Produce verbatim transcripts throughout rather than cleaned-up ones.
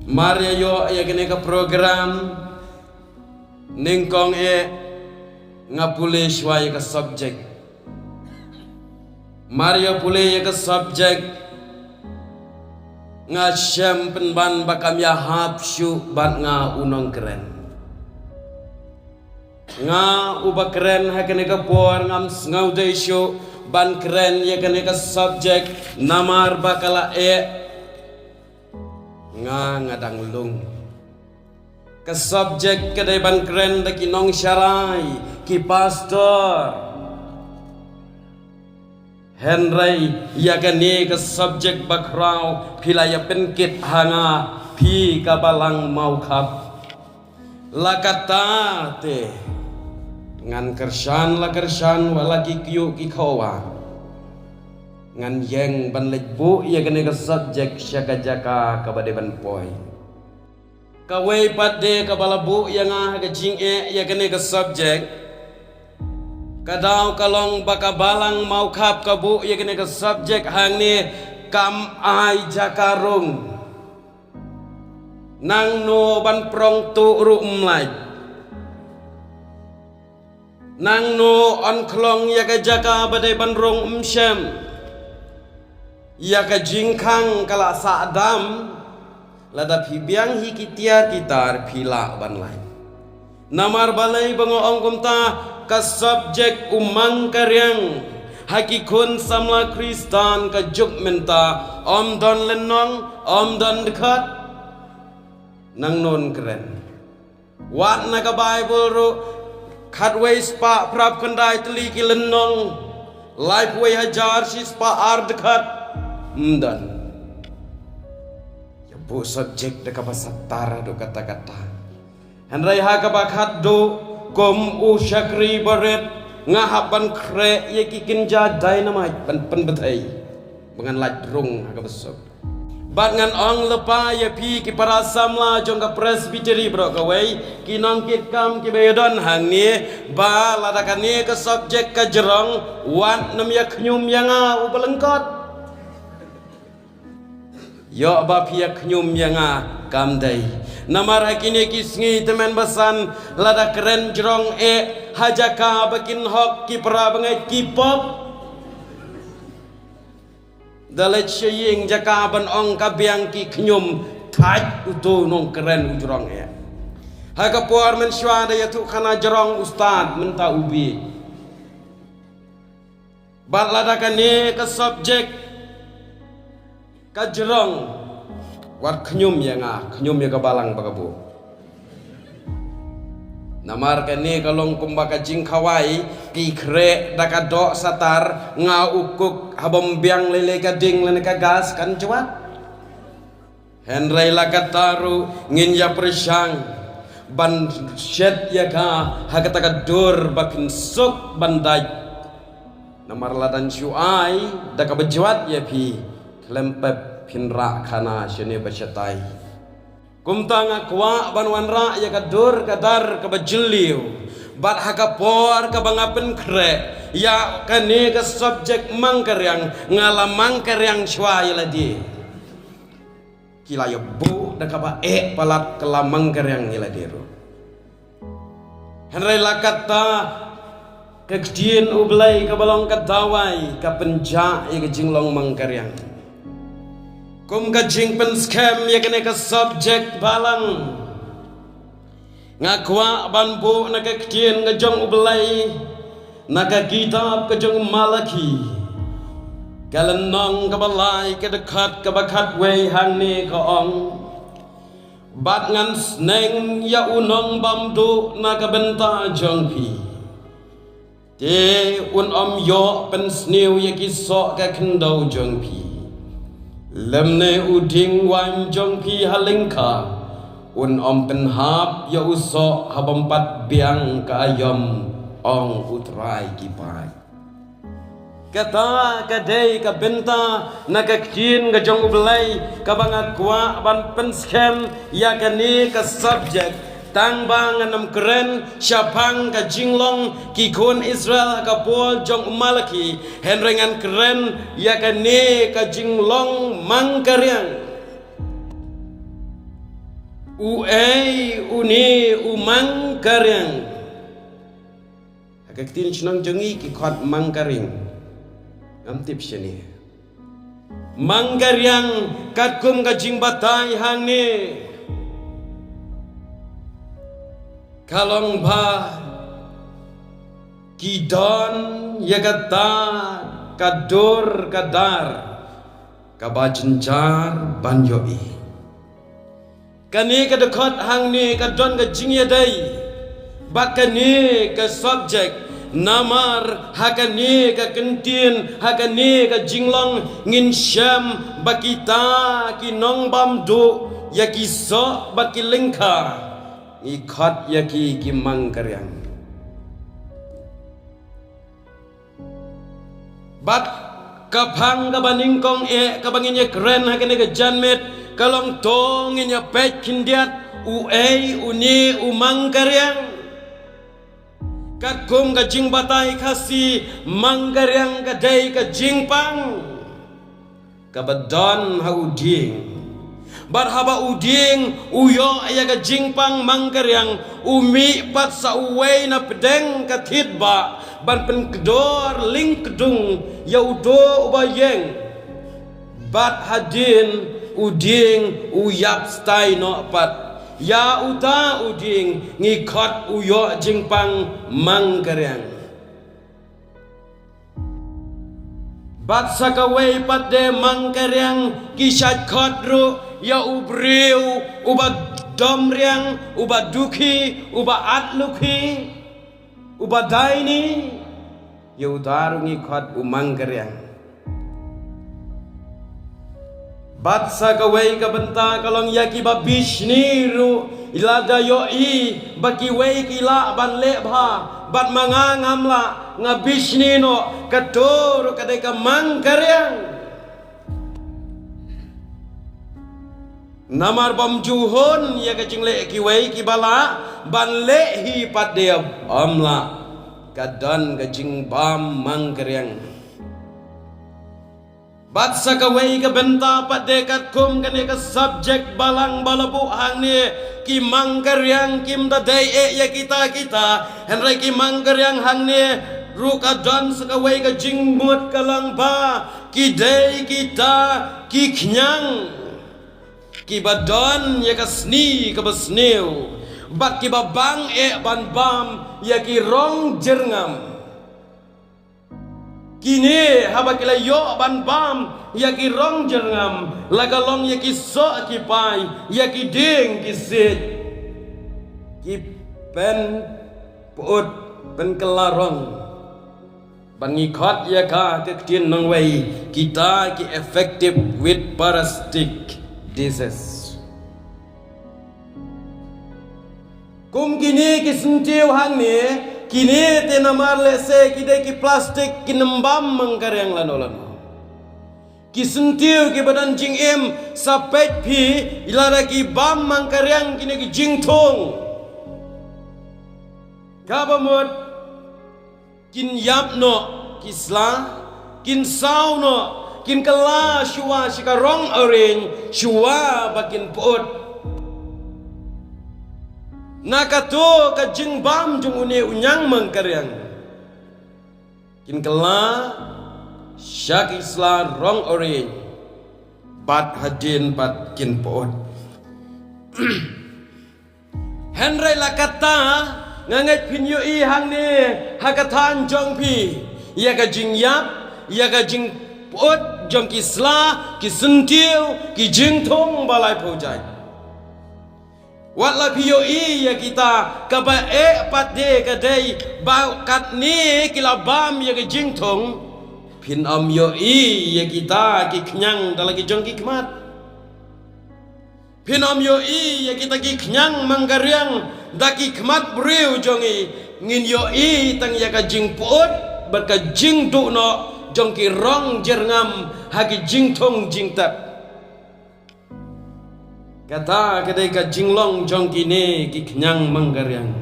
Mar ïa ïoh ïa kane ka program, nyngkong eh nga pule shuwa ïa ka subject. Mar ïa pule ïa ka subject, nga shem pynban ba kam ïahap shuh bad nga u nongkren. Nga uba kren ha kane ka por ngam sngewdei shuh ban kren ïa kane ka subject, namar ba ka la eh nga nga dang lung. Ka subject ka dei ban kren da ki nongsharai, ki pastor. Hynrei ïa kane ka subject bakhraw phi la ïa pynkit ha nga, phi ka balang Mawkhap. La katta te ngan kyrshan la kyrshan, wat la ki kyiuh ki khowa, ngan ïeng ban leit buh ïa kane ka subject sha ka jaka kaba dei ban poi. Kawei pat de kaba la buh ïa nga ha ka jingeh ïa kane ka subject. Ka daw ka long ba ka balang Mawkhap ka buh ïa kane ka subject hangne, kam ai jaka rung. Nangno ban prong tuh ruh ym lait. Nangno yn khlong ïa ka jaka ba dei ban rung ym shem. Ïa ka jingkhang ka la sah dam. Lada phi biang hi ki tiar ki tar phi lah ban lait. Namar balei ba nga ong kumta? Ka subject u mang ka riang ha ki khun samla Khristan ka juk mynta ym don lynnong, ym don dkhot. Nangno yn kren. Wat na ka Baibl ruh, khatwei spah phra phew khyndai tylli ki lynnong, laiphew wei hajar shi spah ar dkhot, ym don. Ïa buh subject da kaba satar haduh katta katta. Hynrei ha kaba khatduh, kum u shakri barit, nga hap ban khreh ïa ki kynja dynamite ban pynbthei ba ngan lait rung ha kaba suk. Bad ngan ong lypa ïa phi ki para samla jong ka Presbytery baroh kawei, ki nongkitkam kiba ïadon hangne, ba lada kane ka subject ka jrong, wat nym ïa khñium ïa nga uba lyngkot. Ïoh ba phi ïa khñium ïa nga kam dei. Namar ha kine ki sngi tymmen basan, lada kren jrong eh ha jaka ba kin hok ki para bangeit ki pop. Da leit sha ïing jaka ban ong ka biang ki khñium, thait uto u nongkren u jrong eh. Ha ka por mynshuwa da ïathuh khana jrong u stad, mynta u bieit. Bad lada kane ka subject ka jrong, wat khñium ïa nga, khñium ïa ka balang ba ka buh. Namar kane ka long kumba ka jingkhawai, ki khreh da ka doh satar, nga u kuk haba ym biang lei lei ka ding lane ka gas kan jwat. Hynrei la katta ruh ngin ïa pyrshang ban shet ïa ka ha kata ka dur ba phin suk ban dait. Namar lada yn shu ai da kaba jwat ïa phi, khlem pep phin rah khana shane ba shatai. Kumta nga kwah ban wanrah ïa ka dur ka dar kaba jylliew. Bad ha ka por kaba nga pynkhreh ïa kane ka subject mang ka riang, nga la mang ka riang shuwa ïa lade. Ki la ïa buh da kaba eh palat, ka la mang ka riang ïa lade ruh. Hynrei la katta, ka ktien U Blei kaba long ka dawai, ka pynjah ïa ka jinglong mang ka riang. Kum ka jingpynskhem ïa kane ka subject balang, nga kwah ban buh na ka ktien ka jong U Blei, na ka kitab ka jong u Malaki, ka lynnong kaba lai, ka dkhot kaba khatwei, hangne ka ong: Bad ngan sneng ïa u nongbamduh na ka bynta jong phi. Te un ym ïoh pynsniew ïa ki soh ka khyndew jong phi, lymne u dieng wain jong phi ha lyngkha un ym pynhap ïa u soh ha bym pat biang ka aïom, ong U Trai ki paid. Kata ka dei ka bynta na ka ktien ka jong U Blei kaba nga kwah ban pynskhem ïa kane ka subject. Tang ba ngan ym kren shaphang ka jinglong ki khun Israel ha ka por jong u Malaki, hynrei ngan kren ïa kane ka jinglong mang ka riang. Uei une u Mangkariang? Ha ka ktien shnong jong ngi ki khot Mangkariang. Ngam tip shane. Mangkariang katkum ka jingbatai hangne ka long ba ki don ïa kata ka dur ka dar kaba jynjar ban ïohi. Kane ka dkhot hangne ka don ka jingïadei bad kane ka subject, namar ha kane ka kyntien, ha kane ka jinglong ngin shem ba kita ki nongbam duh ïa ki soh bad ki lyngkha, ngi khot ïa ki ki Mangkariang. Bad ka phang kaba nyngkong eh kaba ngin ïa kren ha kane ka janmiet ka long, to ngin ïa peit khyndiat, uei une u Mangkariang? Katkum ka jingbatai Khasi, Mangkariang ka dei ka jingpang kaba don ha u dieng. Bad haba u dieng u ïoh ïa ka jingpang Mangkariang, u mih pat sa uwei na pdeng ka thied bah ban pynkdor lyngkdung ïa uto uba ïeng. Bad hadien u dieng u ïap stai noh pat, ïa uta u dieng ngi khot u ïoh jingpang Mangkariang. Bad sa kawei pat de Mangkariang ki shait khot ruh ïa u briew uba dom riang, uba dukhi, uba at lukhi, uba daini, ïa uta ruh ngi khot u Mangkariang. Bad sa kawei ka bynta ka long ïa kiba bishni ruh, lada ïohi ba kiwei ki lah ban leh bha bad ma nga ngam lah, nga bishni noh, kato ruh ka dei ka Mangkariang. Namar bym ju hun ïa ka jingleh kiwei kiba lah ban leh hi pat de, ym lah, ka don ka jingbam Mangkariang. Bad sa kawei ka bynta pat de katkum kane ka subject balang ba la buh hangne, ki Mangkariang kim da dei eh ïa kita kita, hynrei ki Mangkariang hangne ruh ka don sa kawei ka jingmut ka long ba ki dei kita ki khñiang kiba don ïa ka sni kaba sniew bad kiba bang eh ban bam ïa ki rong jyrngam. Kine haba ki la ïoh ban bam ïa ki rong jyrngam, la ka long ïa ki soh ki pai, ïa ki dieng ki siej, ki pynpyut pynkylla rong. Ban ngi khot ïa ka ka ktien nongwei, kita ki affective with parasitic disease. Kum kine ki syntiew hangne, kine te namar lehse ki dei ki plastik, kin ym bam Mangkariang lano lano. Ki syntiew kiba don jingim, sa peit phi, lada ki bam Mangkariang kine ki jingthung, kaba mut kin ïap noh ki sla, kin saw noh, kin kylla shuwa sha ka rong orange, shuwa ba kin pyut. Na kato ka jingbam jong une u ñiang Mangkariang, kin kylla sha ki sla rong orange, bad hadien pat kin pyut. Hynrei la katta, nga ngeit phin ïohi hangne ha ka thaiñ jong phi ïa ka jingïap, ïa ka jingpyut jong ki sla, ki syntiew, ki jingthung ba laiphew jait. Wat la phi ïohi ïa kita, kaba eh pat de ka dei ba katne ki la bam ïa ka jingthung, phin ym ïohi ïa kita ki khñiang da la ki jong ki khmat. Phin ym ïohi ïa kita ki khñiang Mangkariang da ki khmat briew jong ngi, ngin ïohi tang ïa ka jingpyut bad ka jingduh noh jong ki rong jyrngam ha ki jingthung jingtep. Kata ka dei ka jinglong jong kine ki khñiang Mangkariang.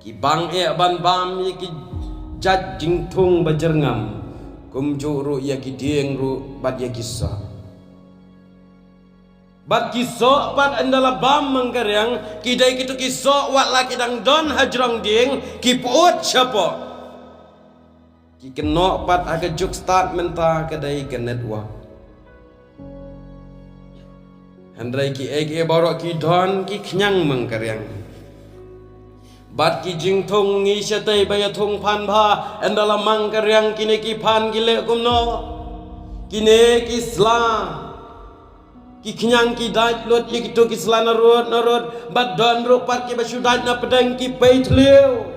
Ki bang eh ban bam ïa ki jait jingthung ba jyrngam, kumjuh ruh ïa ki dieng ruh bad ïa ki soh. Bad ki soh pat ynda la bam mangkariang, ki dei kito ki soh wat la ki dang don hajrong dieng, ki pyut shapoh. Ki kynnoh pat ha ka juk stad mynta ka dei ka network. Hynrei kiei kiei baroh ki don ki khñiang mangkariang. Bad ki jingthung ngi shatei ba ïathung phan bha, ynda la mangkariang kine ki phan ki leh kumno. Kine ki sla. Ki khñiang ki dait lut ïa kito ki sla narud narud, bad don ruh pat kiba shu dait na pdeng ki pei thliew.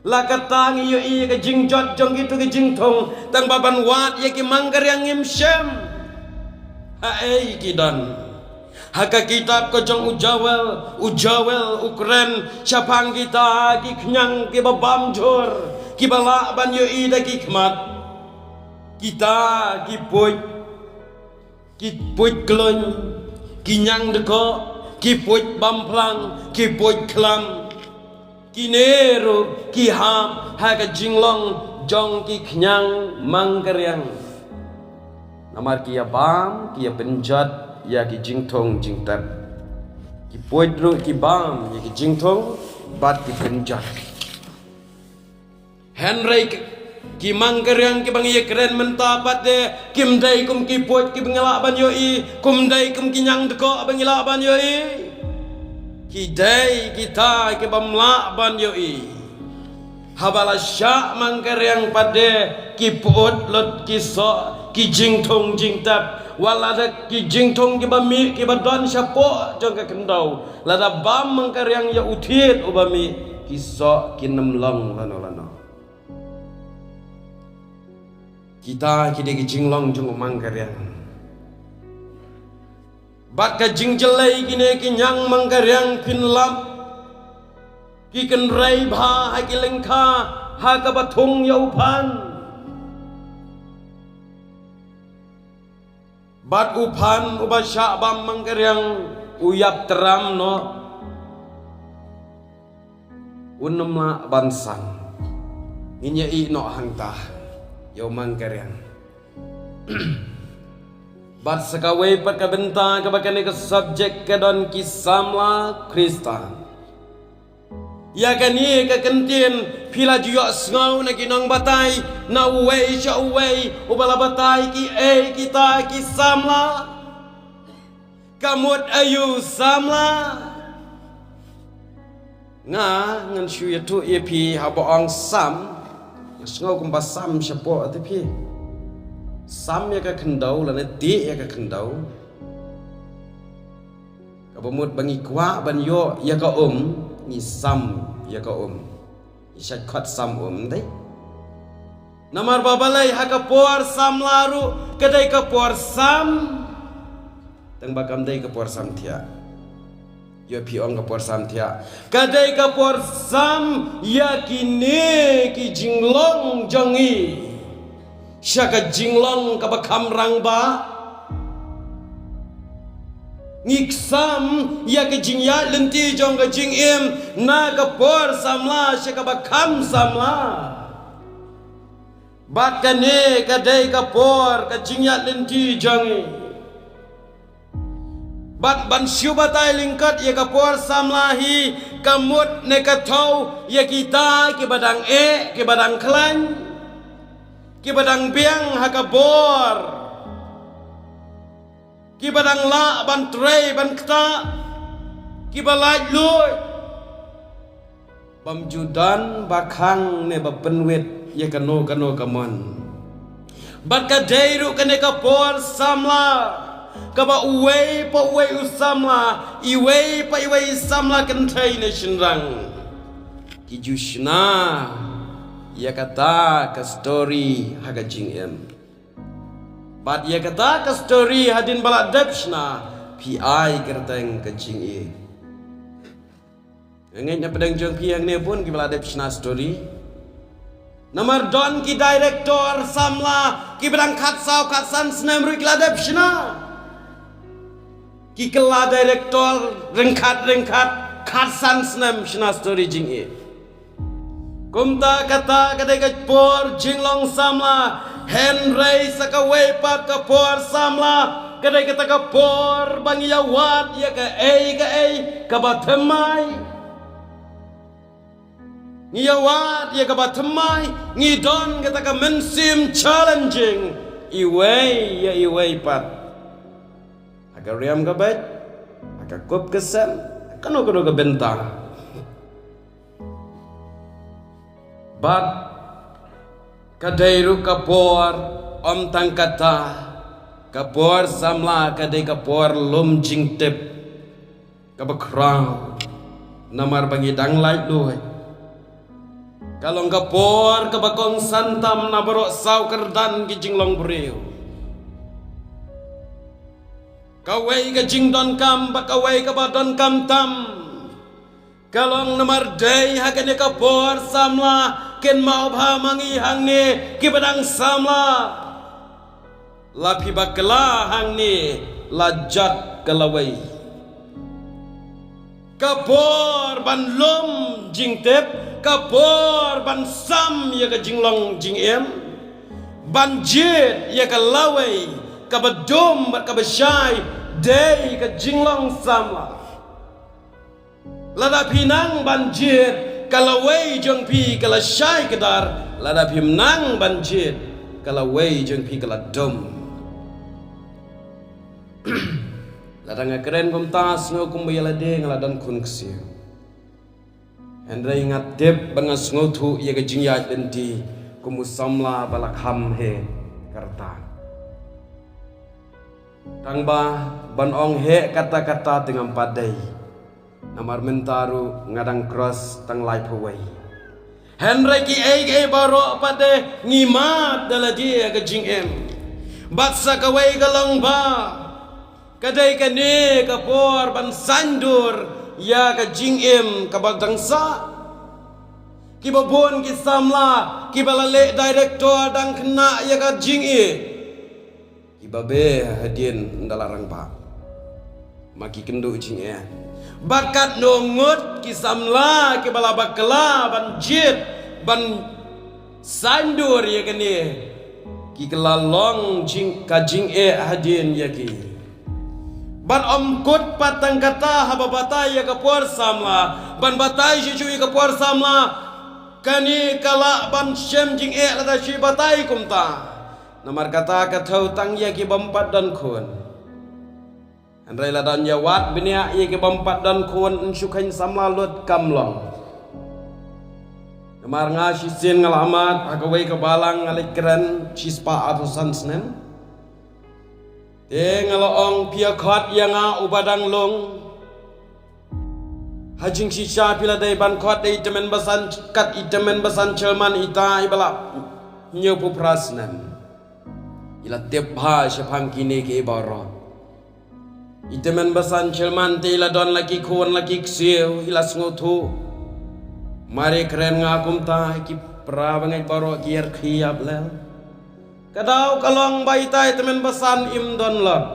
La kata ngi ïohi ïa ka jingjot jong kito ki jingthung, tang ba ban wad ïa ki mangkariang ngim shem. Haei ki don. Ha ka kitab ka jong u Joel, u Joel u kren shaphang kita ki khñiang kiba bam jhur, kiba lah ban ïohi da ki khmat. Kita ki puit, ki puit klun, ki ñiangdkoh, ki puit bam phlang, ki puit khlam. Kine ruh ki hap ha ka jinglong jong ki khñiang mangkariang. Namar ki ïa bam, ki ïa pynjot ïa ki jingthung jingtep. Ki puit ruh ki bam ïa ki jingthung bad ki pynjot. Hynrei ki, ki mangkariang kiba ngi ïa kren mynta pat de, kim dei kum ki puit kiba ngi lah ban ïohi, kum dei kum ki ñiangdkoh ba ngi lah ban ïohi. Ki dei kita kibym lah ban ïohi. Haba la shah mangkariang pat de, ki pyut lut ki soh, ki jingthung jingtep, wat la da ki jingthung kiba mih kiba don shapoh jong ka khyndew. Lada bam mangkariang ïa u thied uba mih, ki soh kin ym long lano lano. Kita ki dei ki jinglong jong u mangkariang. Bad ka jingjyllei kine ki ñiang mangkariang phin lap, ki kynrei bha ha ki lyngkha ha kaba thung ïa u phan. Bad u phan uba shah bam mangkariang u ïap tram noh. Un ym lah ban sang. Ngin ïa ïeh noh hangta ïa u mangkariang. Bad sa kawei pat ka bynta kaba kane ka subject ka don ki samla Khristan. Ïa kane ka kyntien phi la ju ïohsngew na ki nongbatai, na uwei sha uwei uba la batai kiei kita ki samla. Ka mut aïu samla? Nga ngan shu ïathuh ïa phi haba ong sam. Nga sngew kumba sam shapoh te phi. Sam ïa ka khyndew lane tih ïa ka khyndew. Kaba mut ba ngi kwah ban ïoh ïa ka um, ngi sam ïa ka um. Ngi shait khot sam um, dei. Namar ba balei ha ka por samla ruh ka dei ka por sam. Tang ba kam dei ka por sam thiah. Ïoh phi ong ka por sam thiah. Ka dei ka por sam ïa kine ki jinglong jong ngi sha ka jinglong kaba kham rangbah. Ngi sam ïa ka jingïaid lynti jong ka jingim na ka por samla sha kaba kham samla. Bad kane ka dei ka por ka jingïaid lynti jong ngi. Bad ban shu batai lyngkot ïa ka por samla hi, ka mut ne ka thew ïa kita kiba dang eh, kiba dang khlaiñ, kiba dang biang ha ka bor, kiba dang lah ban trei ban ktah, kiba laitluid. Bym ju don ba khang ne ba pynwit ïa kano kano ka mon. Bad ka dei ruh kane ka por samla kaba uwei pa uwei u samla, iwei pa iwei i samla kynthei ne shynrang, ki ju shna ïa kata ka story ha ka jingim. Bad ïa kata ka story hadien ba la dep shna, phi ai kyrteng ka jingïeit. Nga ngeit na pdeng jong phi hangne bun kiba la dep shna story. Namar don ki director samla kiba dang khatsaw khatsan snem ruh ki la dep shna. Ki kylla director ryngkhat ryngkhat khatsan snem shna story jingïeit. Kumta kata ka dei ka por jinglong samla, hynrei sa kawei pat ka por samla Ka dei kata ka por ba ngi ïa wad ïa kaei kaei kaba thymmai. Ngi ïa wad ïa kaba thymmai, ngi don kata ka mynsiem challenging iwei ïa iwei pat. Ha ka riam ka beit, ha ka kup ka sem, ha kano kano ka bynta. Bad ka dei ruh ka por, ym tang kata, ka por samla ka dei ka por lum jingtip kaba khraw, namar ba ngi dang laitluid. Ka long ka por kaba kongsan tam na baroh saw kyrdan ki jinglong briew. Kawei ka jingdonkam bad kawei kaba donkam tam. Ka long namar dei ha kane ka por samla, kynmaw bha ma ngi hangne kiba dang samla. La phi bakla hangne, la jot ka lawei. Ka por ban lum jingtip, ka por ban sam ïa ka jinglong jingim, ban jied ïa ka lawei kaba dum bad kaba shai, dei ka jinglong samla. Lada phi nang ban jied, ka lawei jong phi ka la shai kdar, lada phim nang ban jied, ka lawei jong phi ka la dum. Lada nga kren kumta, sngew kumba ïa lade nga la don khun ksiew. Hynrei nga tip bad nga sngewthuh ïa ka jingïaid lynti kum u samla ba la kham heh ka rta. Tang ba ban ong heh katta katta te ngam pat dei. Namar mynta ruh nga dang cross tang laiphew wei. Hynrei kiei kiei baroh pat de ngi mad da lade ïa ka jingim. Bad sa kawei ka long ba ka dei kane ka por ban saiñdur ïa ka jingim kaba dang sah. Kiba bun ki samla kiba la leh director dang khynnah ïa ka jingeh. Kiba beh hadien ynda la rangbah, ma ki kynduh jingeh. Bad katno ngut ki samla kiba la bakla ban jied ban saiñdur ïa kane, ki la long jing, ka jingeh hadien ïa ki. Bad ym kut pat tang kata, haba batai ïa ka por samla, ban batai shuh shuh ïa ka por samla, kane ka lah ban shem jingeh lada shu batai kumta. Namar kata ka thew tang ïa ki bym pat don khun. Hynrei lada ïa wad bniah ïa ki bym pat don khun, yn shu kheiñ samla lut kam long. Namar nga shisien nga la mad ha kawei ka balang, nga leit kren shispah arphew san snem. Te nga la ong, phi ïa khot ïa nga uba dang lung. Ha jingshisha phi la dei ban khot da i tymmen basan, kat i tymmen basan sherman ita iba la hynñiewphew phra snem. I la tip bha shaphang kine kiei baroh. I tymmen basan sherman te i la don la ki khun la ki ksiew, i la sngewthuh. Mar ïa kren nga kumta, ki para bangeit baroh ki ïarkhie ïap lem. Ka daw ka long ba itai tymmen basan im don lot.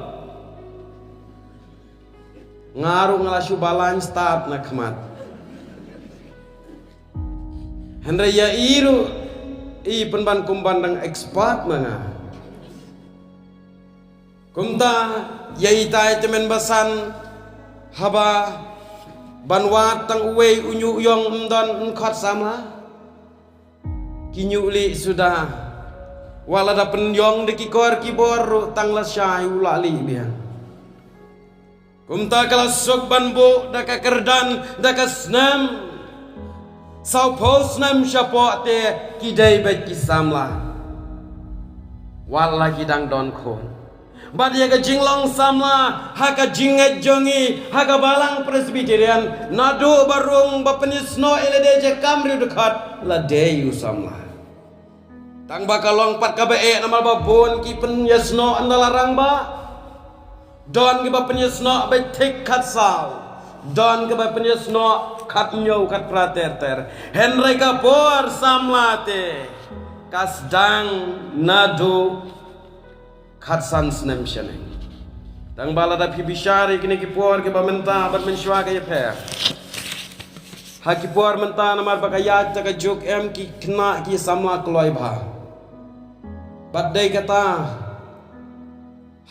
Nga ruh nga la shu balang start na khmat. Hynrei ïa i ruh i pynban kumban dang expert ma nga. Kumta ïa itai tymmen basan, haba ban wad tang uwei u ñiuh ïong, ym don, yn khot samla. Ki ñiuh lieh suda. Wat lada pynïong da ki kor ki bor ruh tang lashai u la lieh biang. Kumta ka la suk ban buh da ka kyrdan, da ka snem. Sawphew snem shapoh te ki dei beit ki samla. Wat la ki dang don khun. Bad ïa ka jinglong samla ha ka jingngeit jong ngi ha ka balang Presbyterian, naduh ba rung ba pynïasnoh ïa lade jaka kam riew dkhot, la dei u samla. Tang ba ka long pat kaba eh namar ba bun ki pynïasnoh ynda la rangbah. Don kiba pynïasnoh beit thik khatsaw. Don kiba pynïasnoh khathynñiew khatphra ter ter. Hynrei ka por samla te ka sdang naduh khatsan snem shaneng. Tang ba lada phi bishar ïa kine ki por kiba mynta bad mynshuwa ka ïapher. Ha ki por mynta namar ba ka ïaid da ka juk em, ki khynnah ki samla kloi bha. Bad dei kata,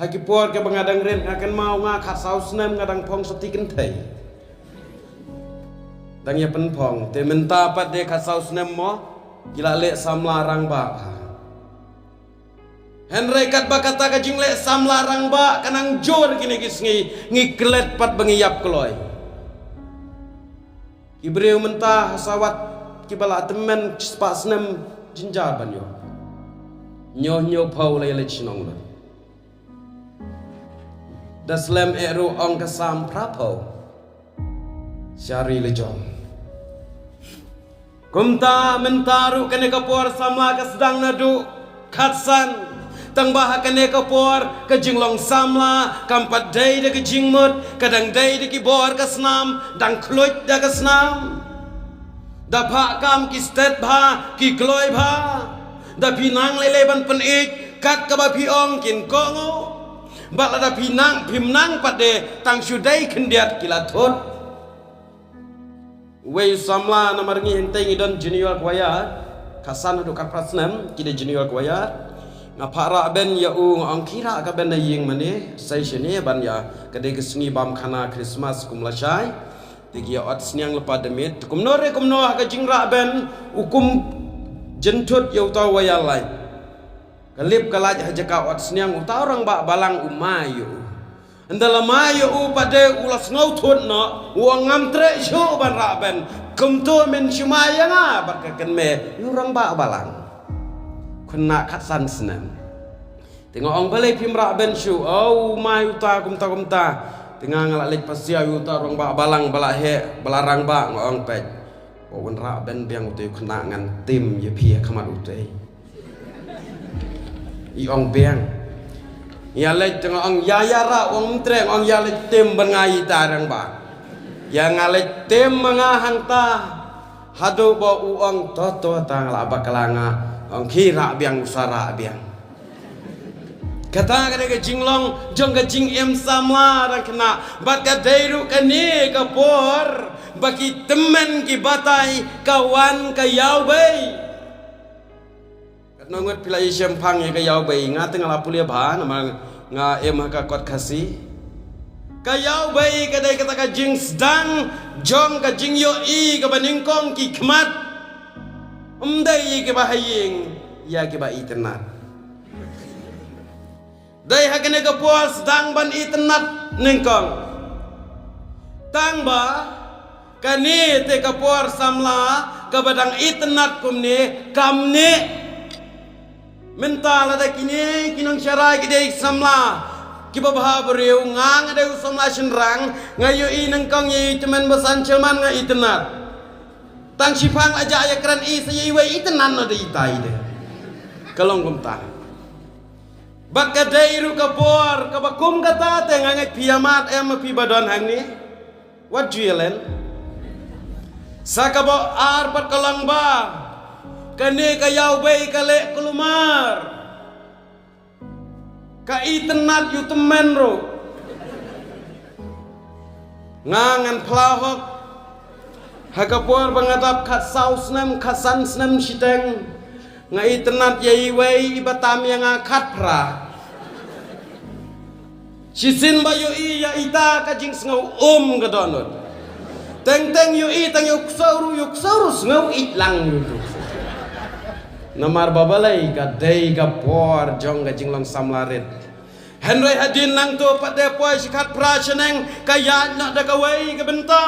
Ha ki por kaba nga dang rit nga kynmaw nga khatsaw snem nga dang phong sati kynthei. Dang ïa pynphong te mynta pat de khatsaw snem mo ki la leh samla rangbah. Hynrei katba kata ka jingleh samla rangbah ka nang jur kine ki sngi ngi klet pat ba ngi ïap kloi. Ki briew mynta ha sawat kiba la tymmen spah snem jynjar ban ïoh. Hynñiew hynñiew phew la ïaleit shnong lut. Da slem eh ruh ong ka sam phra phew. Sha ri la jong. Kumta mynta ruh kane ka por samla ka sdang naduh khatsan. Tang ba ha kane ka por ka jinglong samla kam pat dei da ka jingmut, ka dang dei da ki bor ka snam, dang khluit da ka snam. Da phah kam ki stet bha, ki kloi bha. Da phi nang lei lei ban pynïeit kat kaba phi ong kin kohngo. Bad lada phi nang phim nang pat de tang shu dei khyndiat ki la thut. Wei samla namar ngi hynrei ngi don junior choir. Khatsan haduh khatphra snem ki dei junior choir. Nga phah rah ben ïa u nga ong khie rah ka ben na ïing mane. Sa shane ban ïa ka dei ka sngi bam khana Christmas kum lashai. Te ki ïa ot sniang lypa da miet. Kumno re kumno ha ka jingrah ben u kum jynthut ïa uta u wayar lai. Ka lip ka lait ha jaka ot sniang uta u rangbah balang u mai ïa u. Ynda la mai ïa u pat de u la sngewthut noh u ong ngam treh shuh ban rah ben. Kumto men shu mai ïa nga bad ka kynmaw ïa u rangbah balang. Khynnah khatsan snem. Te nga ong balei phim rah ben shuh, o u mai uta kumta kumta. Te nga nga la leit pasiaw ïa uta u rangbah balang ba la heh ba la rangbah nga ong peit. Ba un rah ben biang uta u khynnah ngan tim ïa phi ha khmat uta. I ong biang. Ïa leit te nga ong ïa ïa rah u ong treh nga ong ïa leit tim ban nga ïa ita rangbah. Ïa nga leit tim ma nga hangta. Haduh ba u ong to to ta nga la bakla nga ong khie rah biang u sa rah biang. Kata ka dei ka jinglong jong ka jingim samla dang khynnah bad ka dei ruh kane ka por ba ki tymmen ki batai ka wan ka ïaw bei. Katno ngut phi la ïa shem phang ïa ka ïaw bei nga te nga la pule bha namar nga im ha ka kot Khasi. Ka ïaw bei ka dei kata ka jingsdang jong ka jingïohi kaba nyngkong ki khmat. Ym dei ïa kiba ha ïing ïa kiba itynnat. Dei ha kane ka por sdang ban itynnat nyngkong. Tang ba kane te ka por samla kaba dang itynnat kumne kam ne. Mynta lada kine ki nongshakri ki dei samla kiba bha briew nga nga dei u samla shynrang nga ïohi nyngkong ïa i tymmen ba san shelman nga itynnat. Tang shiphang la jah ïa kren i sa ïa iwei itynnat na dei itai de. Ka long kumta. Bad ka dei ruh ka por kaba kum kata te nga ngeit phi ïa mad em ma phi ba don hangne. Wat ju ïa len. Sa kaba ar bad ka long ba kane ka ïaw bei ka leh kulmar. Ka itynnat ïa u tymmen ruh. Nga ngan phla hok. Ha ka por ba nga dap khatsaw snem khatsan snem shiteng. Nga itynnat ïa iwei iba tam ïa nga khatphra. Shisien ba ïohi ïa ita ka jingsngew um ka dohnud. Teng teng ïohi tang ïa u ksew ruh ïa u ksew ruh sngew ïeit lang ïa u. Namar ba balei ka dei ka por jong ka jinglong samla rit. Hynrei hadien nangto pat de poi shi khatphra shaneng ka ïaid noh da kawei ka bynta.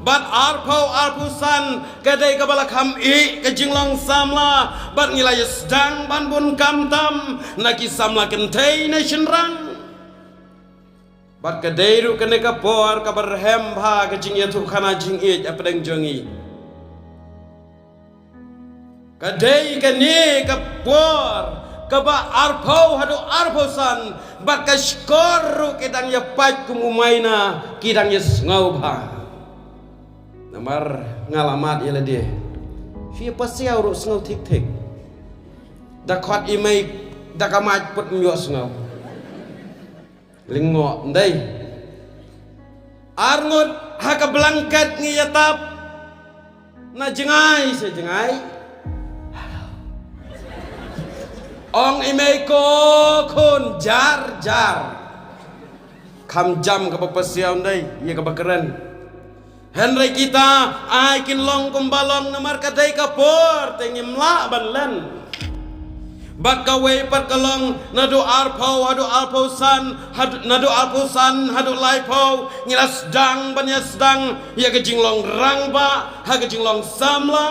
Bad arphew arphew san ka dei kaba la kham ïeh ka jinglong samla bad ngi la ïa sdang ban bun kam tam na ki samla kynthei ne shynrang. Bad ka dei ruh kane ka por kaba rhem bha ka jingïathuhkhana jingïeit hapdeng jong ngi. Ka dei kane ka por kaba arphew haduh arphew san bad ka shkor ruh ki dang ïa pait kum u maina ki dang ïa sngew bha. Namar nga la mad ïa lade. Phi ïa pasiaw ruh sngew thik thik. Da khot i mei da ka mait put ym ïoh sngew. Lyngngoh ndei. Ar ngut ha ka blanket ngi ïa tap. Na jngai sha jngai. Ong i mei ko khun jar jar. Kham jam kaba pasiaw ndai ïa kaba kren. Hynrei kita ai kin long kumba long namar ka dei ka por te ngim lah ban len. Bad kawei pat ka long naduh arphew haduh arphew san haduh naduh arphew san haduh laiphew ngi la sdang ban ïa sdang ïa ka jinglong rangbah ha ka jinglong samla.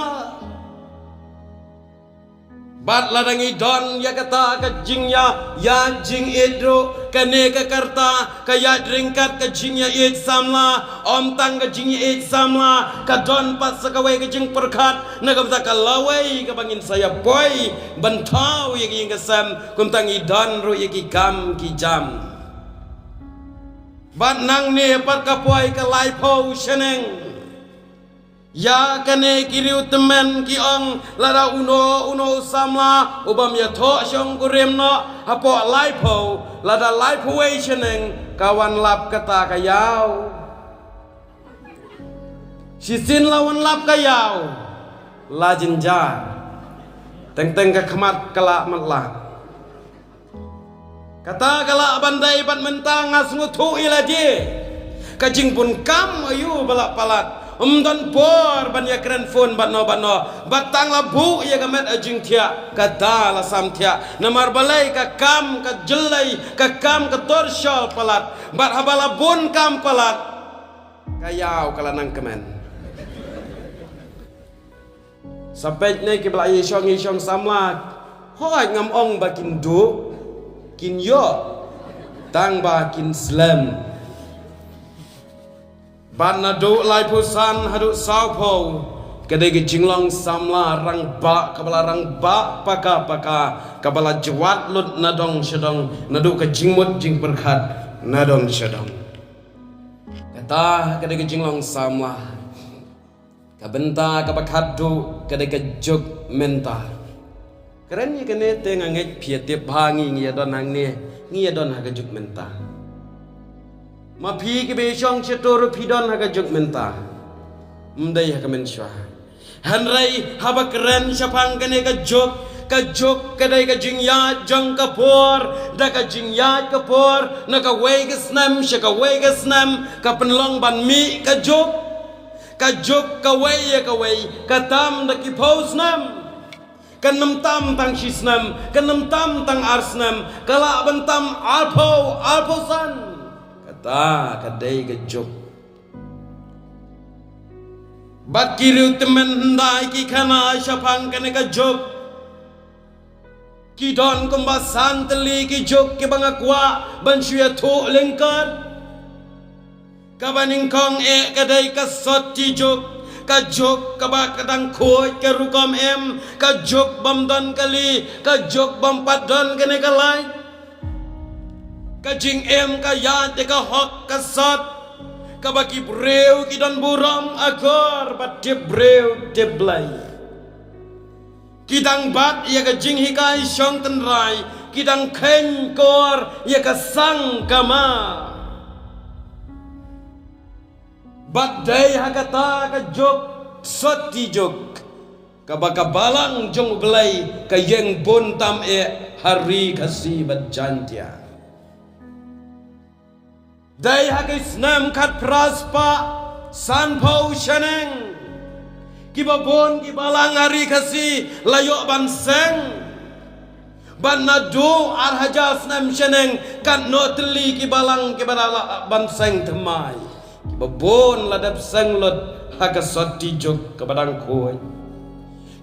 Bad lada ngi don ïa kata ka jingïa ïa jingïeit ruh kane ka karta ka ïaid ryngkat ka jingïa ïeit samla. Ym tang ka jingïa ïeit samla ka don pat sa kawei ka jingpyrkhat na ka bynta ka lawei kaba ngin sa ïa poi ban thaw ïa ka ïing ka sem kumta ngi don ruh ïa ki kam ki jam. Bad nangne pat ka poi ka laiphew shaneng. Ïa kane ki riew tymmen ki ong lada uno uno u samla u bym ïathoh shong kurim noh hapoh laiphew lada laiphew wei shaneng ka wan lap kata ka ïaw. Shisien la wan lap ka ïaw la jynjar. Teng teng ka khmat ka la matlah. Kata ka lah ban dei bad mynta nga sngewthuh ïa lade. Ka jingbun kam aïu ba la palat. Ym don por ban ïa kren phone bad no bad no. Bad tang la buh ïa ka met a jingthiah. Kata la sam thiah. Namar balei ka kam ka jyllei ka kam ka torshor palat. Bad haba la bun kam palat. Ka ïaw ka la nang kmen. Sa peit ne ki ba la ïashong ïashong samla. Hooid ngam ong ba kin duh kin ïoh tang ba kin slem. Bad naduh laiphew san haduh sawphew ka dei ka jinglong samla rangbah kaba la rangbah paka paka kaba la jwat lut na dong sha dong naduh ka jingmut jingpyrkhat na dong sha dong. Kata ka dei ka jinglong samla. Ka bynta kaba khatduh ka dei ka juk mynta. Kren ïa kane te nga ngeit phi ïa tip ba ngi ngi ïa don hangne ngi ïa don ha ka juk mynta. Ma phi ki ba shong shatur phi don ha ka juk mynta. Ym dei ha ka mynshuwa. Hynrei haba kren shaphang kane ka juk ka juk ka dei ka jingïaid jong ka por da ka jingïaid ka por na kawei ka snem sha kawei ka snem ka pynlong ban mih ka juk. Ka juk kawei ïa kawei ka tam da ki phew snem. Kan ym tam tang shi snem kan ym tam tang ar snem ka lah ban tam arphew arphew san. Kata ka dei ka juk. Bad ki riew tymmen hyndai ki khana shaphang kane ka juk. Ki don kumba san tylli ki juk kiba nga kwah ban shu ïathuh lyngkot. Kaba nyngkong eh ka dei ka sotti juk. Ka juk kaba ka dang khuid ka rukom em. Ka juk bym don kali. Ka juk bym pat don kane ka light. Ka jingim ka ïaid ïa ka hok ka sot. Kaba ki briew ki don burom akor bad tip briew tip Blei. Ki dang bat ïa ka jinghikai shong tynrai ki dang kheiñ kor ïa ka sang ka ma. Bad dei ha kata ka juk sotti juk kaba ka balang jong U Blei ka ïeng bun tam eh ha ri Khasi bad Jaintia. Dei ha ki snem khatphra spah sanphew shaneng kiba bun ki balang ha ri Khasi la ïoh ban seng. Bad naduh ar hajar snem shaneng katno tylli ki balang kiba la lah ban seng thymmai. Kiba bun la dep seng lut ha ka sotti juk kaba dang khuid.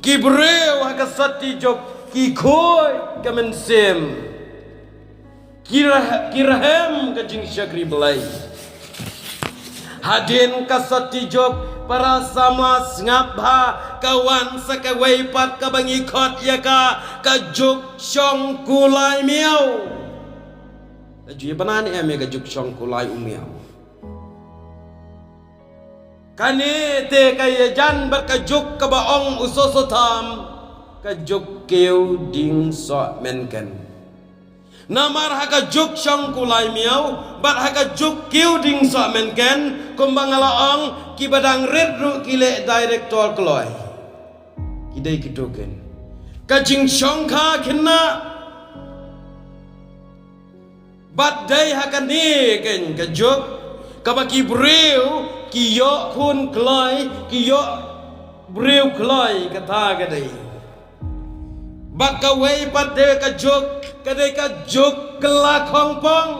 Ki briew ha ka sotti juk ki khuid ka mynsiem. Ki rah- ki rhem ka jingshakri Blei. Hadien ka sotti juk para samla sngap bha ka wan sa kawei pat kaba ngi khot ïa ka ka juk shong kulai miaw. La ju ïa bana ne em ïa ka juk shong kulai u miaw. Kane te ka ïajan bad ka juk kaba ong u Soso Tham ka juk kiew ding soh mynken. Namar ha ka juk shong kulai miaw bad ha ka juk kiew ding soh mynken kumba nga la ong kiba dang rit ruh ki leh director kloi. Ki dei ki token. Ka jingshongkha khynnah Bad dei ha kane keiñ ka juk kaba ki briew ki ïoh khun kloi, ki ïoh briew kloi, kata ka dei. Bad kawei pat dei ka juk, ka dei ka juk kylla khongpong.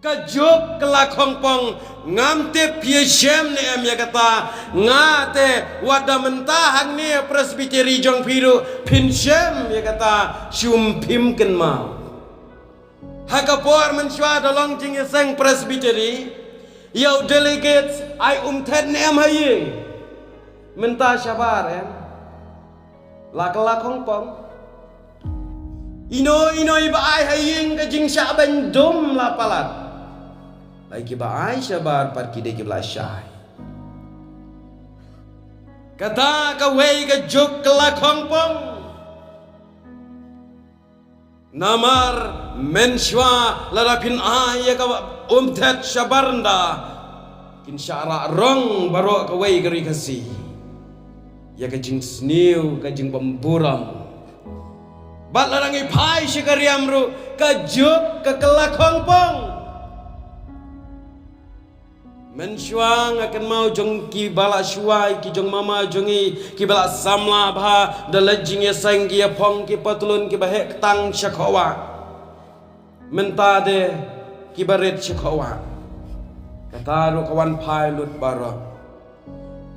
Ka juk kylla khongpong. Ngam tip phi shem ne em ïa kata. Nga te wat da mynta hangne Presbytery jong phi ruh phin shem ïa kata, shum phim kynmaw. Ha ka por mynshuwa da long jingïaseng Presbytery, ïa u delegates ai umthet ne em ha ïing? Mynta shabar em? La kylla khongpong. Ino ino iba ai ha ïing ka jingshah beiñ dum la palat. Lai kiba ai shabar pat ki dei kiba la shai. Kata kawei ka juk kylla khongpong. Namar mynshuwa lada phin ai ïa ka umthet shabar nda, kin shah rah rong baroh kawei ka ri Khasi ïa ka jingsniew, ka jingbymburom. Bad lada ngi phai sha ka riam ruh, ka juk ka kylla khongpong. Mynshuwa nga kynmaw jong kiba la shuwa, ki jong mama jong ngi kiba la samla bha, da leit jingïaseng ki ïa phong ki patlun kiba heh ktang sha khohwah. Mynta de kiba rit sha khohwah. Kata ruh ka wan phai lut baroh.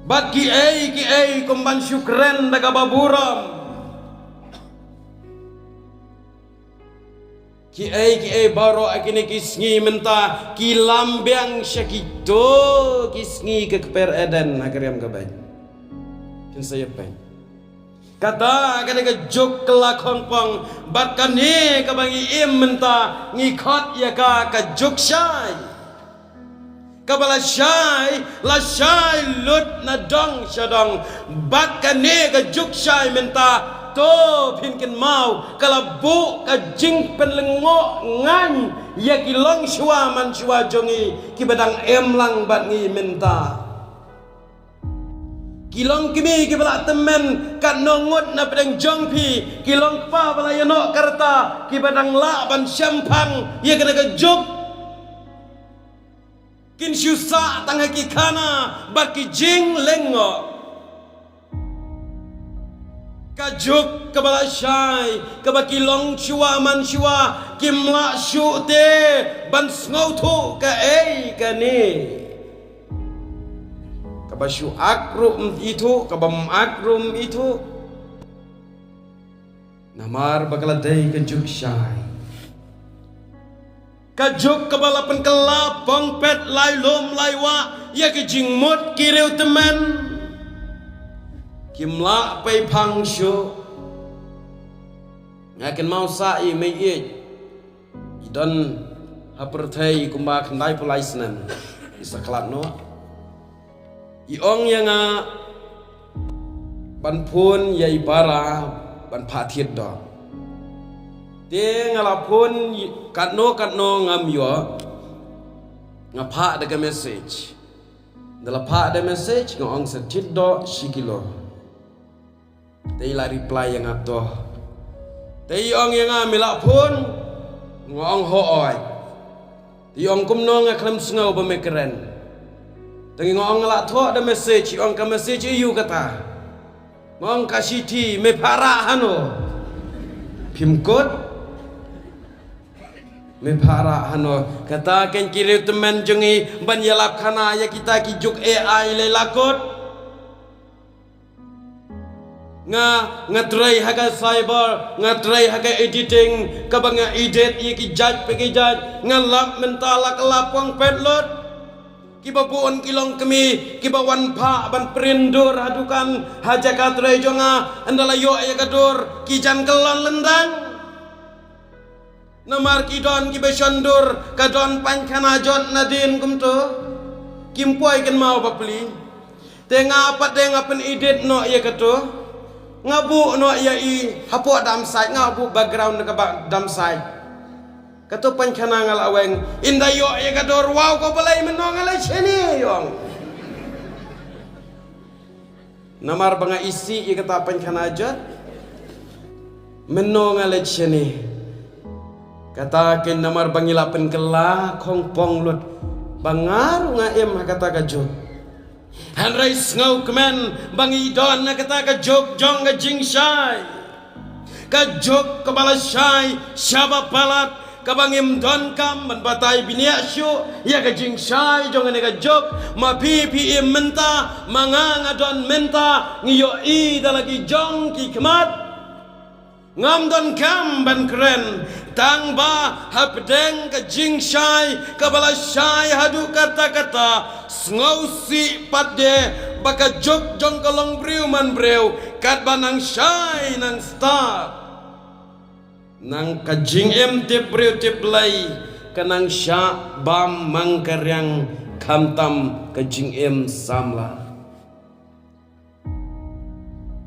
Bad kiei kiei kum ban shu kren da kaba burom. Kiei kiei baroh ha kine ki sngi mynta ki lam biang sha kito ki sngi ka kper Eden ha ka riam ka beiñ. Kin sa ïa peit. Kata ka dei ka juk kylla khongpong, bad kane kaba ngi im mynta ngi khot ïa ka ka juk shai. Kaba la shai, la shai lut na dong sha dong. Bad kane ka juk shai mynta, to phin kynmaw, ka la buh ka jingpynlyngngoh ngan ïa ki longshuwa manshuwa jong ngi kiba dang im lang bad ngi mynta. Ki longkmie kiba la tymmen katno ngut na pdeng jong phi, ki longkpa ba la ïanoh ka rta kiba dang lah ban shemphang ïa kane ka juk. Kin shu sah tang ha ki khana bad ki jinglyngngoh. Ka juk kaba la shai, kaba ki longshuwa manshuwa kim lah shuh te ban sngewthuh kaei kane. Kaba shu ak ruh ym ithuh, kaba ym ak ruh ym ithuh. Namar ba ka la dei ka juk shai. Ka juk kaba la pynkylla pongpet lai lum lai wah ïa ki jingmut ki riewtymmen. Kim lah pei phang shuh. Nga kynmaw sa i mei ïeit i don ha pyrthei kumba khyndai phew lai snem, i sa khlad noh. I ong ïa nga ban phone ïa i Bara ban phah thied doh. Te nga la phone katno katno ngam ïoh. Nga phah da ka message. Nda la phah da message nga ong sa thied doh shi kilo. Te i la reply ïa nga to. Te i ong ïa nga, me la phone? Nga ong hooid. Te i ong kumno, nga khlem sngew ba me kren. Te nga ong nga la thoh da message, i ong ka message ïa u kata. Nga ong ka shithi, me phah rah hano? Phim kut? Me phah rah hano? Kata keiñ ki riewtymmen jong ngi ban ïalap khana ïa kita ki juk A I lei la kut. Nga, nga trei ha ka cyber, nga trei ha ka editing, kaba nga edit ïa ki jait pa ki jait, nga lap mynta la ka la pong pet lut. Kiba bun ki longkmie, kiba wan phah ban print dur ha dukan, ha jaka trei jong nga, ynda la ïoh ïa ka dur, ki jan kyllon lyndang. Namar ki don kiba shon dur, ka don paiñkhana jot nadien kumto. Kim poi kynmaw bapli. Te nga pat de nga pyn-edit noh ïa kato. Nga buh noh ïa i hapoh dump site, nga buh background kaba dump site. Kato paiñkhana nga la weng. Ynda ïoh ïa ka dur, wow ko Blei, mynno nga leit shane, i ong. Namar ba nga isih ïa kata paiñkhana jot. Mynno nga leit shane. Kata kein namar ba ngi la pynkylla khongpong lut ba nga ruh nga im ha kata ka juk. Hynrei sngewkmen ba ngi don ha kata ka juk jong ka jingshai. Ka juk kaba la shai shaba palat, kaba ngim donkam ban batai bniah shuh ïa ka jingshai jong kane ka juk. Ma phi phi im mynta, ma nga nga don mynta, ngi ïohi da la ki jong ki khmat. Ngam donkam ban kren tang ba hapdeng ka jingshai kaba la shai haduh katta katta, sngewsih pat de ba ka juk jong ka longbriew manbriew katba nang shai nang stad, nang ka jingim tip briew tip Blei ka nang shah bam mang ka riang khamtam ka jingim samla.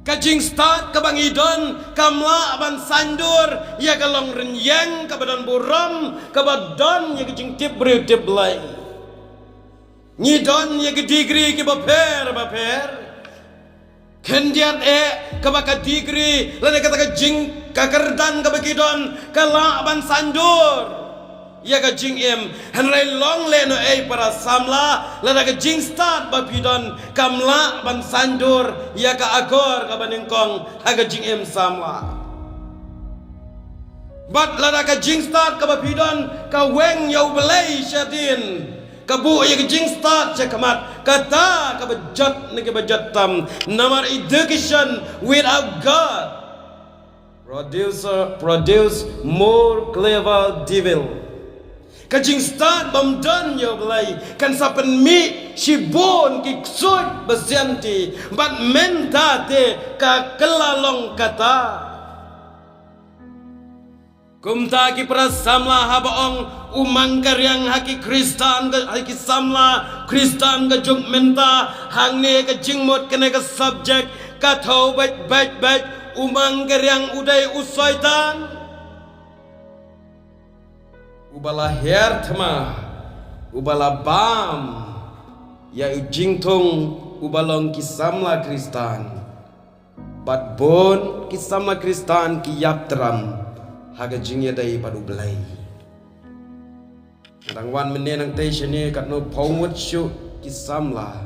Ka jingstad kaba ngi don kam lah ban saiñdur ïa ka longrynieng kaba don burom, kaba don ïa ka jingtip briew tip Blei. Ngi don ïa ki degree kiba pher ba pher. Khyndiat eh kaba ka degree lane kata ka jing ka kyrdan kaba ki don ka lah ban saiñdur ïa ka jingim. Hynrei long lehnohei para samla, lada ka jingstad ba phi don kam lah ban saiñdur ïa ka akor kaba nyngkong ha ka jingim samla. Bad lada ka jingstad kaba phi don ka weng ïa U Blei shadien, ka buh ïa ka jingstad sha khmat, kata kaba jot na kiba jot tam. Namar education without God producer produce more clever devil. Ka jingstad bym don ïa U Blei kan sa pynmih shibun ki ksuid ba sianti, bad mynta te ka kylla long kata. Kumta ki para samla, haba ong u mang ka riang ha ki Khristan ka, ha ki samla Khristan ka juk mynta, hangne ka jingmut kane ka subject ka thew beit beit beit. U mang ka riang u dei u Soitan uba la hiar thma, uba la bam ïa u jingthung uba long ki samla Khristan. Bad bun ki samla Khristan ki ïap tram ha ka jingïadei bad U Blei. Dang wan mynne nangtei shane katno phew ngut shuh ki samla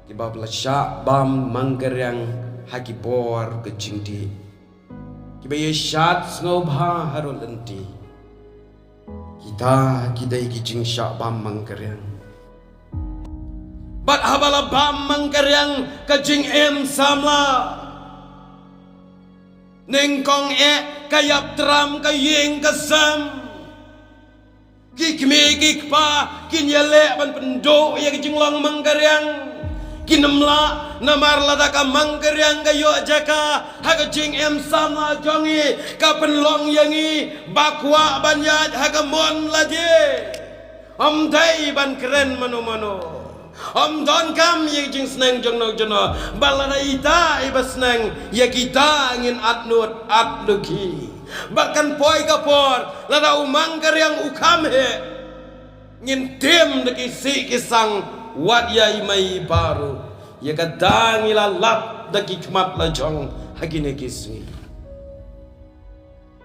kiba la shah bam mang ka riang ha ki bor ka jingdih, kiba ïa shad sngewbha harud lynti. Kita ki dei ki jingshah bam mang ka riang. Bad haba la bam mang ka riang ka jingim samla, nyngkong eh ka ïap tram ka ïing ka sem. Ki kmie ki kpa kin ïaleh ban pynduh ïa ka jinglong mang ka riang. Kin ym lah, namar lada ka mang ka riang ka ïoh jaka ha ka jingim samla jong ngi, ka pynlong ïa ngi ba kwah ban ïaid ha ka mon lade. Ym dei ban kren mano mano. Ym donkam ïa ka jingsneng jongno jongno. Bad lada ita iba sneng ïa kita ngin at nud at lukhi. Bad kan poi ka por lada u mang ka riang u kham heh, ngin tim da ki sih ki sang wat ïa i mei i pa ruh. Ïa kata ngi la lap da ki khmat la jong ha kine ki sngi.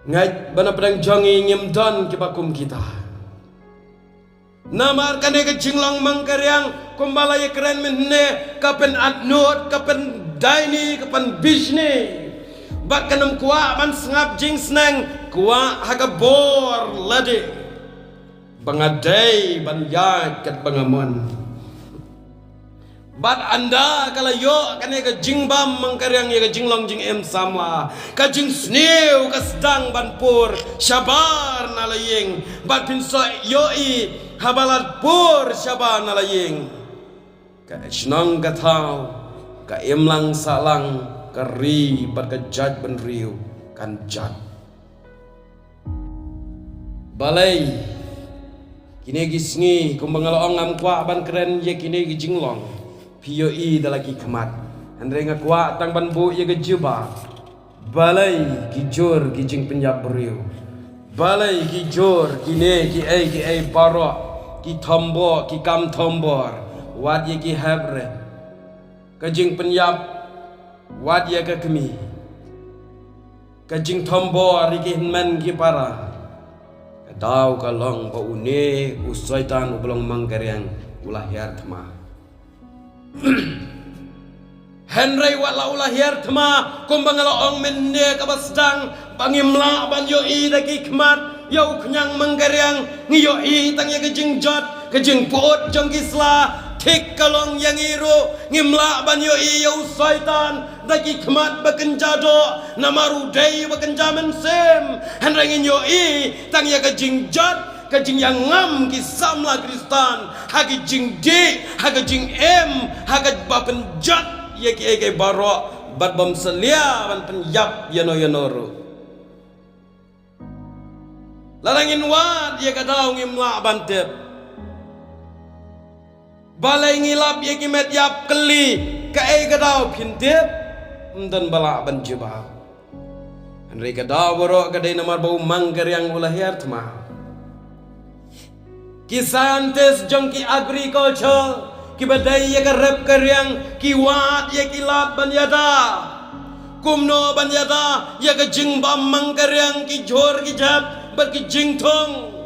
Ngeit ba na pdeng jong ngi ngim don kiba kum kita. Namar kane ka jinglong mang ka riang kumba la ïakren mynne ka pynat nud, ka pyndaini, ka pynbishni. Bad kan ym kwah ban sngap jingsneng, kwah ha ka bor lade. Ba nga dei ban ïaid katba nga mon. Bad ynda ka la ïoh kane ka jingbam mang ka riang ïa ka jinglong jingim samla, ka jingsniew ka sdang ban pur shabar na la ïing. Bad phin sa ïohi haba la pur shabar na la ïing, ka shnong ka thaw, ka imlang sahlang, ka ri bad ka jaitbynriew kan jot. Balei kine ki sngi kumba nga la ong ngam kwah ban kren ïa kine ki jinglong, phi ïohi da la ki khmat. Hynrei nga kwah tang ban buh ïa ka jubab. Balei ki jur ki jingpynïap briew? Balei ki jur kine kiei kiei baroh, ki thombor, ki kam thombor, wat ïa ki hep rit, ka jingpynïap wat ïa ka kmie, ka jingthombor ïa ki hynmen ki para, ka Tau ka long ba une u Soitan uba long mangkariang u la hiar thma. Hynrei wat la u la hiar thma, kumba nga la ong mynne kaba sdang, ba ngim lah ban ïohi da ki khmat ïa u khñiang mangkariang, ngi ïohi tang ïa ka jingjot, ka jingpyut jong ki sla. Thik ka long ïa ngi ruh, ngim lah ban ïohi ïa u Soitan da ki khmat ba kynja doh, namar u dei ba kynja mynsiem. Hynrei ngin ïohi tang ïa ka jingjot, ka jingïangam ki samla Khristan ha ki jingdih, ha ka jingim, ha kaba pynjot ïa kiei kiei baroh, bad bym salia ban pynïap ïano ïano ruh. Lada ngin wad ïa ka daw ngim lah ban tip. Balei ngi lap ïa ki met ïap kylli, kaei ka daw phin tip? Ym don ba lah ban jubab. Hynrei ka daw baroh ka dei namar ba u mangkariang u la hiar thma. Ki scientist jong ki agriculture, kiba dei ïa ka rep ka riang, ki wad ïa ki lad ban ïada. Kumno ban ïada ïa ka jingbam mangkariang, ki jhur ki jep bad ki jingthung.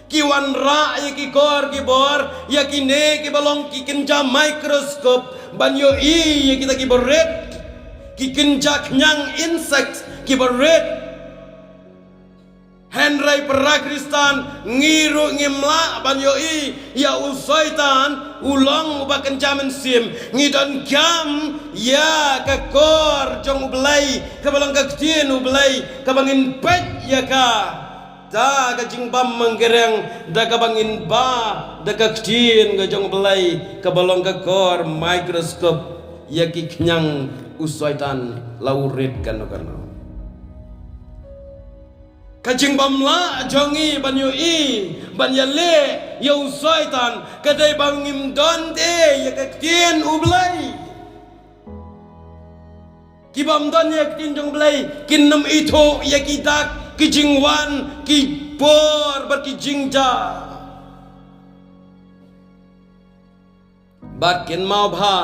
Ki wanrah ïa ki kor ki bor, ïa kine kiba long ki kynja microscope ban ïohi ïa kita kiba rit. Ki kynja khñiang insect kiba rit. Hynrei para Khristan, ngi ruh ngim lah ban ïohi ïa u Soitan, u long uba kynja mynsiem. Ngi donkam ïa ka kor jong u Blei, kaba long ka ktien u Blei, kaba ngin peit ïa ka. Da ka jingbam mangkariang, da kaba ngin ba da ka ktien ka jong u Blei, kaba long ka kor microscope ïa ki khñiang u Soitan la u rit kano kano. Ka jingbym lah jong ngi ban ïohi, ban ïaleh ïa u Soitan, ka dei ba ngim don te ïa ka ktien u Blei. Ki bym don ïa ka ktien jong u Blei kin ym ithuh ïa ki dak, ki jingwan, ki por bad ki jingjia. Bad kynmaw ba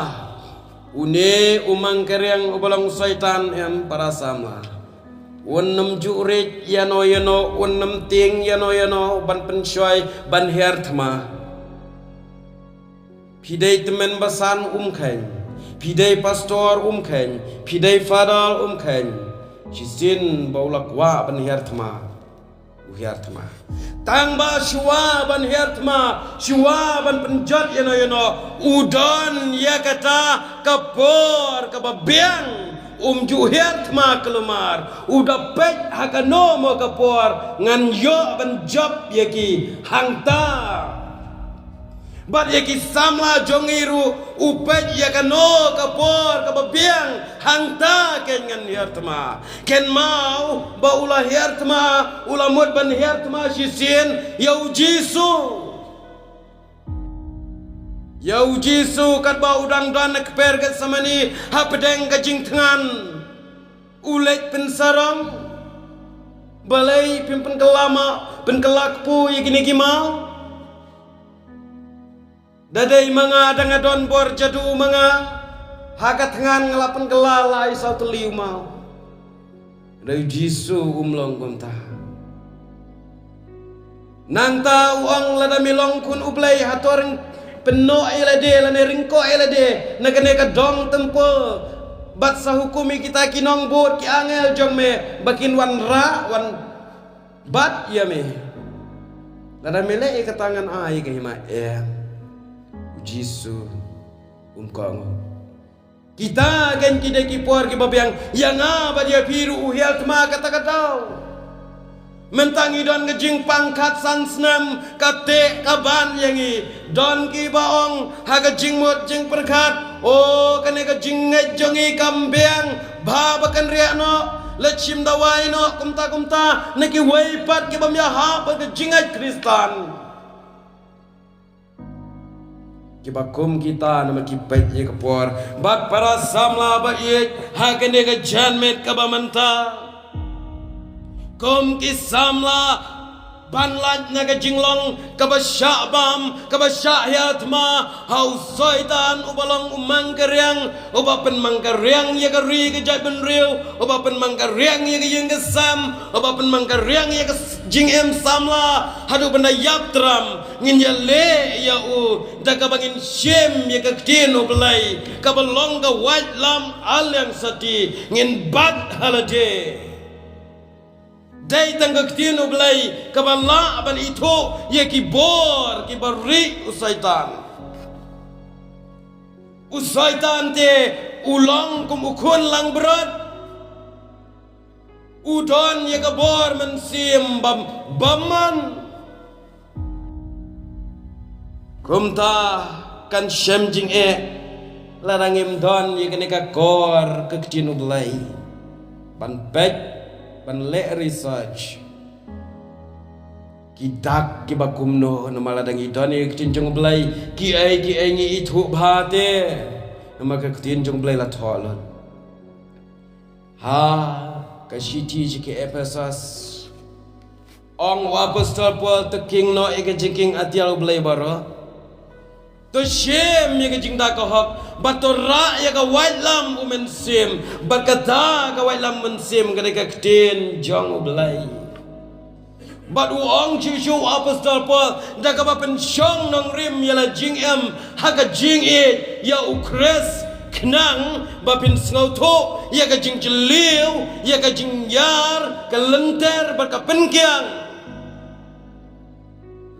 une u mangkariang uba long Soitan, em para samla, un ym ju rit ïano ïano, un ym tieng ïano ïano ban pynshoi, ban hiar thma. Phi dei tymmen basan, um kheiñ. Phi dei pastor, um kheiñ. Phi dei father, um kheiñ. Shisien ba u la kwah ban hiar thma, u hiar thma. Tang ba shuwa ban hiar thma, shuwa ban pynjot ïano ïano, u don ïa kata ka por kaba biang. Um ju hiar thma, kulmar u da peit ha kano mo ka por ngan ïoh ban jop ïa ki hangta. Bad ïa ki samla jong ngi ruh, u peit ïa kano ka por kaba biang, hangta keiñ ngan hiar thma. Kynmaw ba u la hiar thma, u la mut ban hiar thma shisien ïa u Jisu. Ïa u Jisu katba u dang don ha kper Gethsemane, hapdeng ka jingthngan, u leit pynsarong. Balei phim pynkylla ma, pynkylla kpu ïa kine ki maw? Da dei ma nga, da nga don bor jadu ma nga, ha ka thngan nga la pynkylla lai saw tylli u maw. Hynrei u Jisu um long kumta. Nangta u ong, lada me long Khun u Blei, hato ring pynnoh ïa lade lane ringkoh ïa lade na kane ka dong templ, bad sa hukum ïa kita ki nongbud, ki angel jong me, ba kin wanrah, wan bat ïa me. Lada me leh ïa kata ngan ai ïa ka hima, em. U Jisu um kohnguh. Kita keiñ ki dei ki por kiba biang. Ïa nga bad ïa phi ruh u hiar thma kata ka daw. Mynta ngi don ka jingpang khatsan snem, ka teh ka ban ïa ngi. Don kiba ong ha ka jingmut jingpyrkhat, o, kane ka jingngeit jong ngi kam biang, bha ba kan rieh noh, leit shim dawai noh, kumta kumta. Na kiwei pat ki bym ïahap bad ka jingngeit Khristan. Kiba kum kita namar ki peit ïa ka por. Bad para samla ba ïeit, ha kane ka janmiet kaba mynta, kum ki samla Ban lait na ka jinglong kaba shah bam, kaba shah ïa thma, ha u Soitan uba long u mang ka riang, uba pynmang ka riang ïa ka ri ka jaitbynriew, uba pynmang ka riang ïa ka ïing ka sem, uba pynmang ka riang ïa ka s-, jingim samla, haduh ban da ïap tram, ngin ïaleh ïa u, da kaba ngin shim ïa ka ktien U Blei, kaba long ka waitlam aliang sati, ngin bat ha lade. Dei tang ka ktien U Blei kaba lah ban ithuh ïa ki bor kiba rieh u Soitan. U Soitan te u long kum u khun langbrot. U don ïa ka bor mynsiem bam, bymman. Kumta kan shem jingeh lada ngim don ïa kane ka kor ka ktien U Blei. Ban peit, ban leh research. Ki dak kiba kumno, namar lada ngi don ïa ka ktien jong U Blei, kiei kiei ngi ithuh bha te. Namar ka ktien jong U Blei la thoh lut. Ha ka shithi sha ki Ephesus, ong u Apostol Paul, to khing noh ïa ka jingkhing atiar U Blei baroh. To shim ïa ka jingda ka hok, bad to rah ïa ka waitlam u mynsiem, bad kata ka waitlam mynsiem ka dei ka ktien jong U Blei. Bad u ong shuh shuh u Apostol Paul, da kaba pynshong nongrim ïa la jingim ha ka jingïeit ïa U Khrist, khnang ba phin sngewthuh ïa ka jingjylliew, ïa ka jingïar, ka lynter bad ka pynkiang.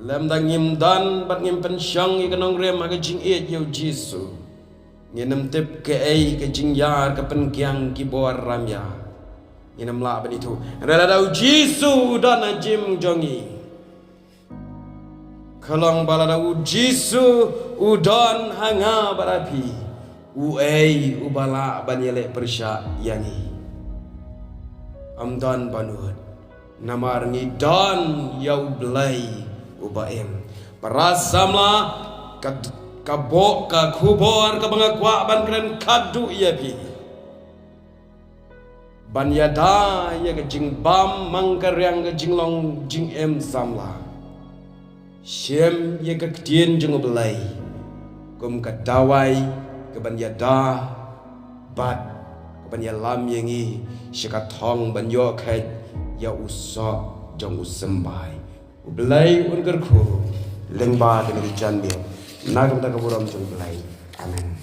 Lymda ngim don bad ngim pynshong ïa ka nongrim ha ka jingïeit ïa U Jisu, ngin ym tip kaei ka jingïar, ka pynkiang, ki bor ramïa. Ngin ym lah ban ithuh. Hynrei lada U Jisu u don ha jingim jong ngi, ka long ba lada U Jisu u don ha nga bad ha phi, uei uba lah ban ïaleh pyrshah ïa ngi? Ym don bynriew. Namar ngi don ïa U Blei uba im. Para samla, ka, ka bok ka khubor kaba nga kwah ban kren khadduh ïa phi, ban ïada ïa ka jingbam mang ka riang ka jinglong jingim samla. Shim ïa ka ktien jong U Blei kum ka dawai kaban ïada bad kaban ïalam ïa ngi sha ka thong ban ïoh kheit ïa u soh jong u symbai. U Blei un kyrkhu lyngba kane ka janmiet, na ka bynta ka burom jong U Blei. Amen.